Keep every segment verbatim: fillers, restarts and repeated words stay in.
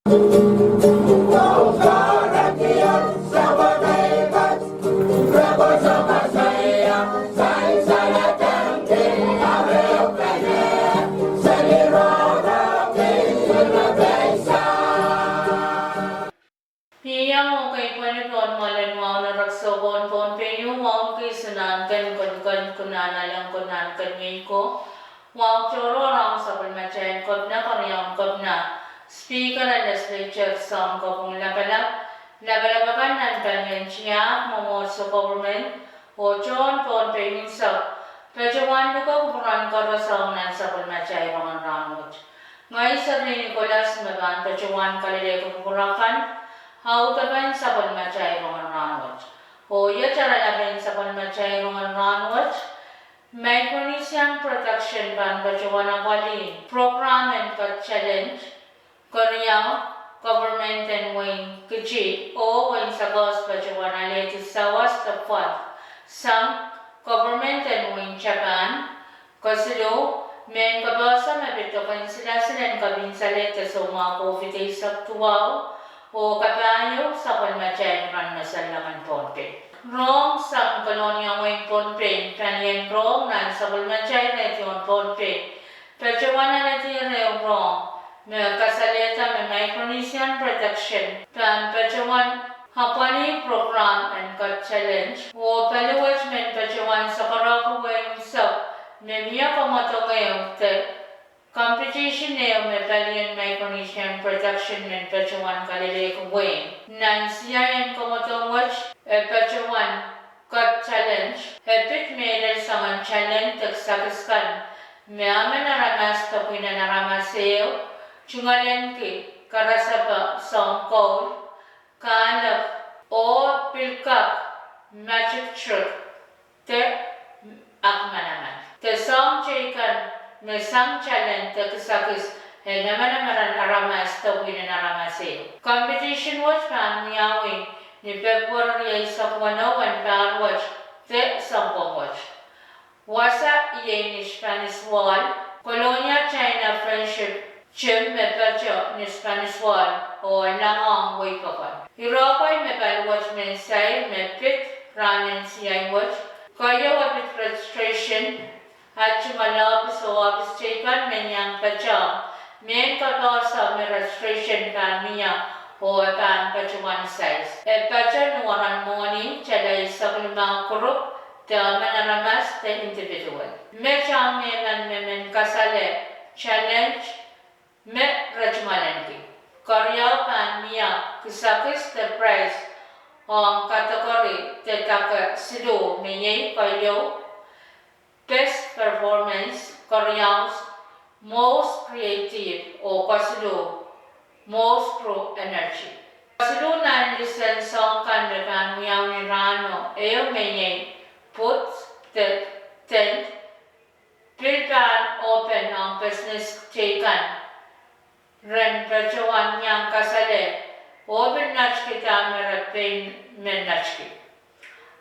Ih iang oh keipweni pohn mwoalen wahu en Rek Soukohn Pohnpei, wahu en kisin ahn ken, ken, ken, kunahn alehng kunahn ken, iei ko wahu tohrohr ong sapwellimatail Kepina, Keriaun Kepina, Speaker en Legislature, soahng kopwung lapalap, lapalap akan nan palien tiahk, mwomwohdiso, government, oh tohn Pohnpei unsek, patohwan luke kupwuren koaros ong nan sapwellimatail rongen rahnwet. Ngehi Serlihn Nicholas me pahn patohwan kalelehki kupwur akan, audepen sapwellimatail rongen rahnwet. Oh iet oaralap en sapwellimatail rongen rahnwet, Micronesian Production pahn patohwan apwalih program en Cut Challenge, keriau, government en wehin Kiti oh wehin Sakoas patohwan alehdi sawas de fund sang government en wehin Japan. Kesiluh, mehn kapehse me pid doken silasil en kapinsalehda soumwahu COVID eisek duwau, oh kapahieu sapwellimatail rahn me solahr kan Pohnpei. Rohng sang Kolonia wehin Pohnpei, palien rohng nan sapwellimatail radio en Pohnpei, patohwan alehdi ehu rohng me kasalehda me Micronesian Production pahn patohwan apwalih program en Cut Challenge, oh paliwet men patohwan sakarohki wehi unsek me mie kamwadong ehu de competition ehu me palien Micronesian Production men patohwan kalelehki wehi. Nan siain kamwadong wet, e patohwan Cut Challenge, e pid mehlel soangen challenge de kisakis kan me emen aramas de pwihnen aramas ehu tungoalenki, karasepe soahng koul, kahlap, oh pil kak magic trick de ahk manaman. De soahng teikan me sang challenge de kisakis e emen emen aramas de pwihnen aramas ehu. Competition wet pahn wiawi ni February eisek weneu en pahr wet de sounpwong wet. Wasa iei ni Spanish Wall, Kolonia China Friendship Gym me patoh ni Spanish Wall oh langohng wehi pokon. Ire kei me paliwet men sair me pid rahnen siai wet, keieu e pid registration, at tungoal ohpis oh ohpis teikan men iang patohwan, mehn kapehse me registration pahn mie, oh e pahn patohwan size. E patoh ni Warahnmohni, July eisek limau, group de emen aramas de individual. Met ong mehmen me men kasale challenge me re tungoalenki. Keriau, pahn mie kisakis de prize ong category de dake siluh me iei keieu, best performance, keriau, most creative, oh kesiluh, most true energy. Kesiluh nan list en soahng kan me pahn wiawi ni rahno ehu me iei booth de tent, pil pahn open ong business teikan ren patohwan iang kasale oh pil netiki dahme re pein men netiki.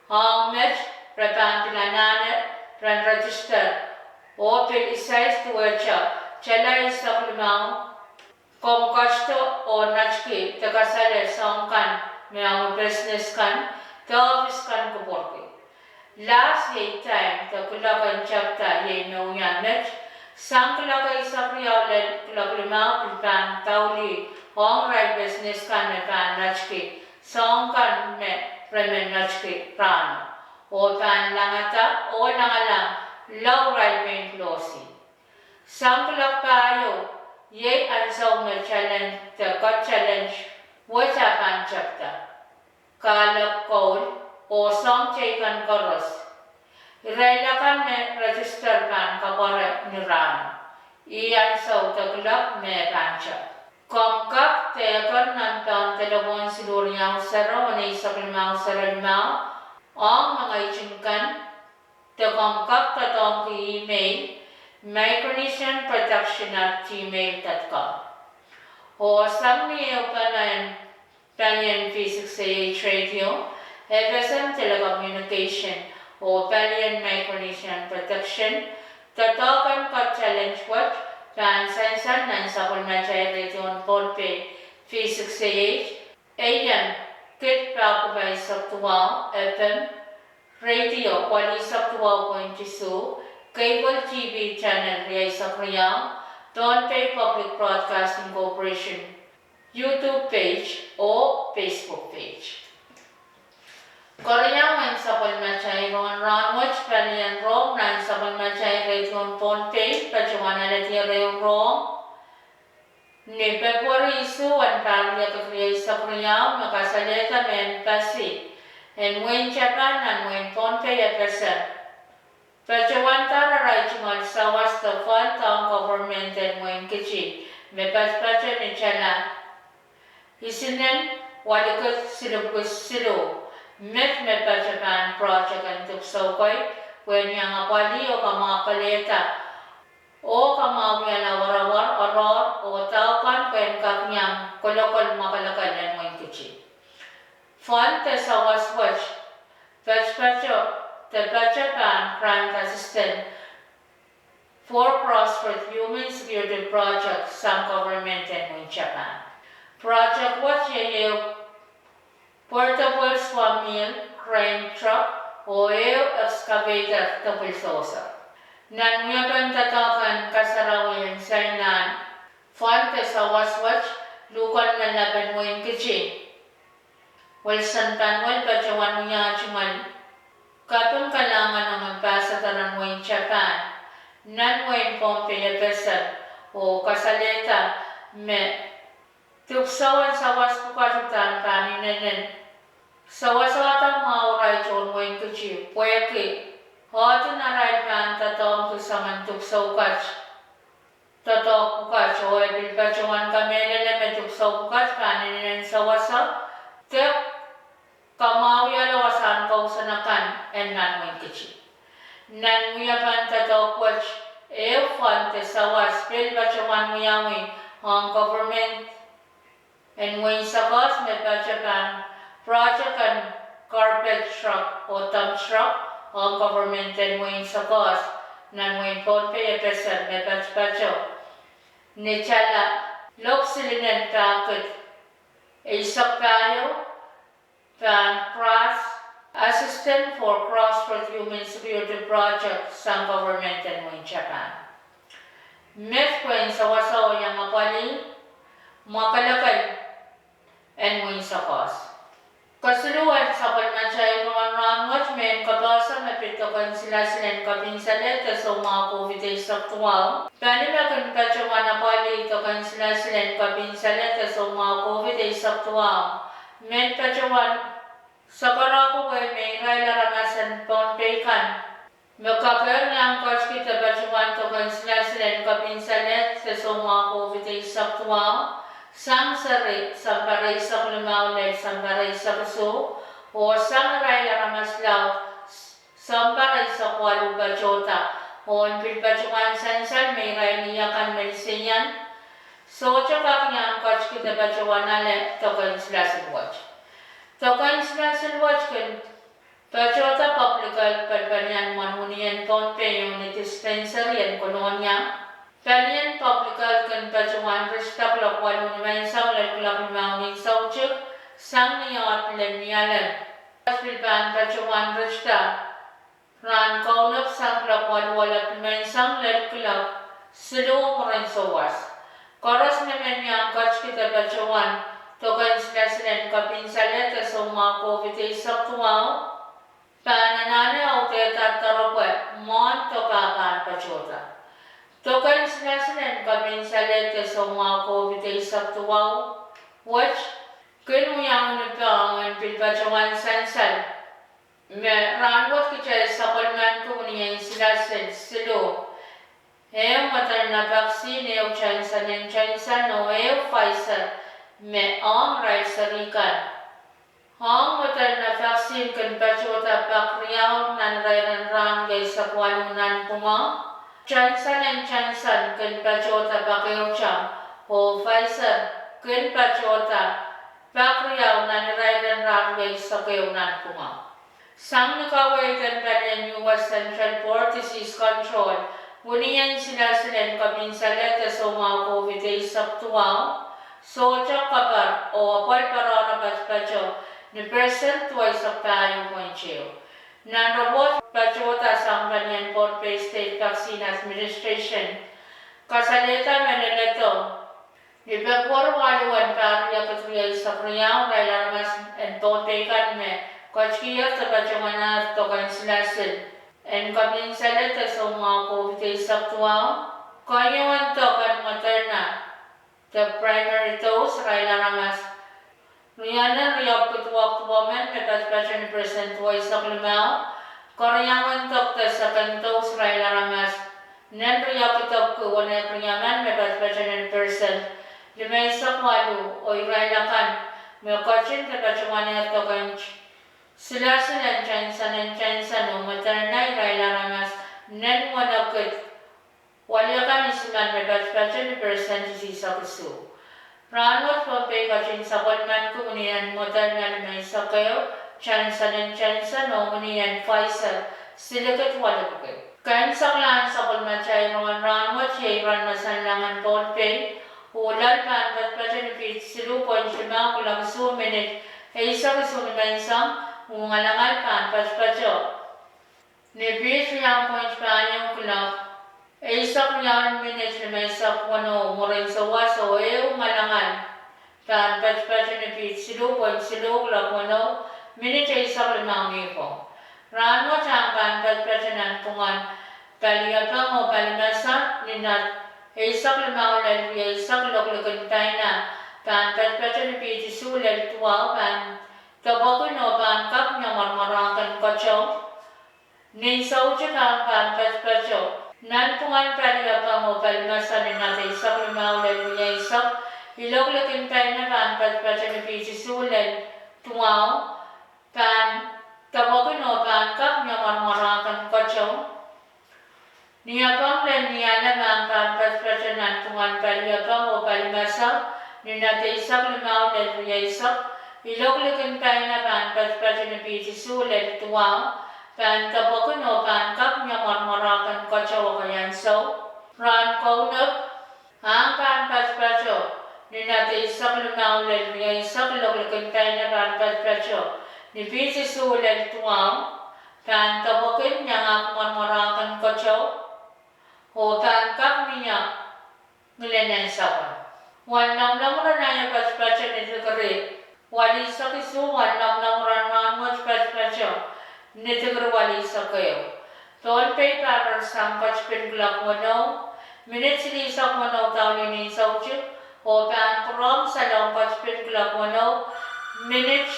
Ong met, re pahn pil anahne ren register oh pil size duwehte July eisek limau. Komw ketido oh netiki de kasale soahng kan me ong business kan de ohpis kan kupwurki. Lahs iei time de kuloak en tepda iei me wia met, sang kuloak eisek riau lel kuloak limau pil pahn daulih ong irail business kan me pahn netiki soahng kan me re men netiki rahno, oh pahn langada oh langalang lao irail pein lohsi. Sang kuloak pahieu, iei ansou me challenge de Cut Challenge wet a pahn tepda. Kahlap, koul, oh soahng teikan koaros. Irail akan me register pahn kapware ni rahno. Ih ansou de kuloak me pahn tep. Komw kak dehr nan pahn delepwohn siluh riau sero, eisek limau sero limau, ong mengei teikan, de komw kak doadoahngki email micronesian production at gmail dot com. Oh sang ni ehupene en palien V six A H radio, F S M telecommunication, oh palien Micronesian Production, doadoahk en Cut Challenge wet pahn sansal nan sapwellimatail radio en Pohnpei, V six A H, A M, kid pahkupwa eisek duwau, F M, radio, walu eisek duwau point isuh, cable T V channel rieisek riau, Pohnpei Public Broadcasting Corporation YouTube page oh Facebook page. Keriau en sapwellimatail rohng rahnwet, palien rong nan sapwellimatail radio en Pohnpei patohwan alehdi ehu rohng ni Pebruari isuh en pahr riekid rieisek riau me kasalehda mehn embassy en wehin Japan nan wehin Pohnpei FSM patohwanda arail tungoal sawas de fund ong government en wehin Kiti me patopato ni tala isinen walikid silipwiki siluh, met me patohwan project en dipwisou kei pwehn iang apwalih oh kamwakelehda oh kamwahwihala warawar, oaroahr oh daukon pwehn kak iang kolokol mwakelekel en wehin Kiti. Fund de sawas wet patopato de patohwan grant assistance for crossroad human security project sang government en wehin Japan. Project wet iei ehu portable sawmill, crane truck, oh ehu excavator de bulldozer. Nan wiepen doadoahk en kasarawi en sain nan fund de sawas wet, lukon me lapen wehin Kiti Wilson Panuel patohwan wiahda tungoal kaping kalahngan ong ambassador en wehin Japan nan wehin Pohnpei FSM oh kasalehda me dipwisou en sawas pwukat uhdahn pahn inenen sewesehda mwahulahr tohn wehin Kiti pwehki oahden arail pahn doadoahngki soangen dipwisou kat, doadoahk pwukat, oh e pil patohwan kamehlele me dipwisou pwukat pahn inenen sewese de kamwahwihala wasahn kousoan akan en nan wehin Kiti. Nan wiepen doadoahk wet, ehu fund de sawas pil patohwan wiawi ong government en wehin Sakoas me patohwan project en garbage truck oh dump truck ong government en wehin Sakoas nan wehin Pohnpei FSM me patopato ni tala lopw silinen pahkid eisek pahieu, pahn grant assistance for crossroad human security project sang government en wehin Japan, met pwehn sewese oh iang apwalih mwakelekel en wehin Sakoas. Kesiluhwen sapwellimatail rohng rahnwet mehn kapehse me pid doken silasil en kapinsaleh de soumwahu COVID eisek duwau. Pali me kin patohwan apwalih doken silasil en kapinsaleh de soumwahu COVID eisek duwau, men patohwan sakarako wehi me irail aramas en Pohnpei kan me kak iang ketki de patohwan doken silasil en kapinsaleh de soumwahu COVID eisek duwau, sang seri sounpar eisek limau lel sounpar eisek isuh, oh sang irail aramas laud sounpar eisek waluh patohda, oh en pil patohwan sansal me irail ni akan meliseian sohte kak iang ketki de patohwan ale doken silasil wet. Doken silasil wet kin patohda public health palipalian mwohn wenihmwen Pohnpei oh ni dispensary en Kolonia. Palien public health kin patohwan ritida kuloak waluh nimenseng lel kuloak limau ni soutik sang ni oahd lel Nialem. Pil pahn patohwan ritida rahn kaunop sang kuloak waluh oahd nimenseng lel kuloak siluh mwurin souwas. Koaros me men iang ketki de patohwan doken silasil en kapinsaleh de soumwahu COVID eisek duwau pahn anahne audehda doaropwe mwohn doke pahn patohda. Doken silasil en kapinsaleh de soumwahu COVID eisek duwau wet kin wiawi ni pahn pil patohwan sansal me rahnwet kitail sapwellimaniki wenihmwen silasil siluh, ehu Moderna vaccine, ehu Johnson and Johnson, oh ehu Pfizer me ong irail seri kan. Ong Moderna vaccine kin patohda pak riau nan irairen rahn rieisek waluh nanpwungo. Johnson and Johnson kin patohda pak ehute, oh Pfizer kin patohda pak riau nan irairen rahn rieisek ehu nanpwungo. Sang ni kaweid en palien U S Centers for Disease Control, wenihmwen silasil en kapinsaleh de soumwahu COVID eisek duwau sohte kapar oh apwal patohdo patpato ni percent duweisek pahieu point ehu. Nan report patohda sang palien Pohnpei State Vaccine Administration kasalehda me leledo ni Pekuweri waluh en pahr riekid rieisek riau irail aramas en Pohnpei kan me ketikihong de patohwanohng dok en silasil en kapinsalehda soumwahu COVID eisek duwau, keieun dok en Moderna de primary dose irail aramas rienen riepwiki duwehk duwemen me patpato ni percent duweisek limau, keriaun dok de second dose irail aramas nen riepwiki duwehk riemen me patpato ni percent limeisek waluh, oh irail akan me ketin de patohwanehr dok en silasil en Johnson and Johnson oh Moderna irail aramas nen wenekid weliakan isimen me patpato ni percent isihsek isuh. Rahnwet Pohnpei ketin sapwellimaniki wini en Moderna limeisekehu, Johnson and Johnson oh wini en Pfizer silikid welipwiki. Ken saklahn sapwellimatail rongen rahnwet iei iren masanlahngen Pohnpei, oh loal pahn patpato ni piht siluh point limau kuloak isuh minit eisek isuh nimenseng, oh ngalangal pahn patpato ni piht riau point pahieu kuloak eisek riau minit limeisek weneu mwurin souwas, oh ehu ngalangal pahn patpato ni piht siluh point siluh kuloak weneu minit eisek limau nipwong. Rahnwet ahng pahn patpato nanpwungen paliepeng oh palimese ni nat eisek limau lel rieisek, iloak likin paina pahn patpato ni piht isuh lel duwau, pahn depwekin oh pahn kak mie mwarmwarahken keteu. Nin soutik ahng pahn patpato nanpwungen paliepeng oh palimese ni nat eisek limau lel rieisek, iloak likin paina pahn patpato ni piht isuh lel duwau, pahn depwekin oh pahn kak mie mwarmwarahken keteu. Niepeng lel nialem ahng pahn patpato nanpwungen paliepeng oh palimese ni nat eisek limau lel rieisek, iloak likin paina pahn patpato ni piht isuh lel duwau, pahn depwekin oh pahn kak mie mwarmwarahken keteu. Ekei ansou, rahn kaunop ahng pahn patpato ni nat eisek limau lel rieisek, iloak likin paina pahn patpato ni piht isuh lel duwau, pahn depwekin iangahki mwarmwarahken keteu, oh pahn kak mie ngilen en sapwon. Wen lomwlomw ren aio patpato ni dikiri welihsek isuh, wen lomwlomw ren rahnwet patpato ni dikiri welihsek ehu. Pohnpei pahn rong sang ketipin kuloak weneu minit silihsek weneu daulih nin soutik, oh pahn pwurehng salong ketipin kuloak weneu minit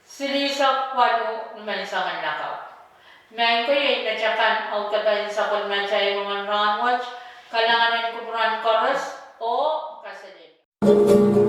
silihsek waluh nimenseng en lakapw. Maing ko, iei mehtakan audepen sapwellimatail rongen rahnwet. Kalahngan en kupwuren koaros oh kaselehlie.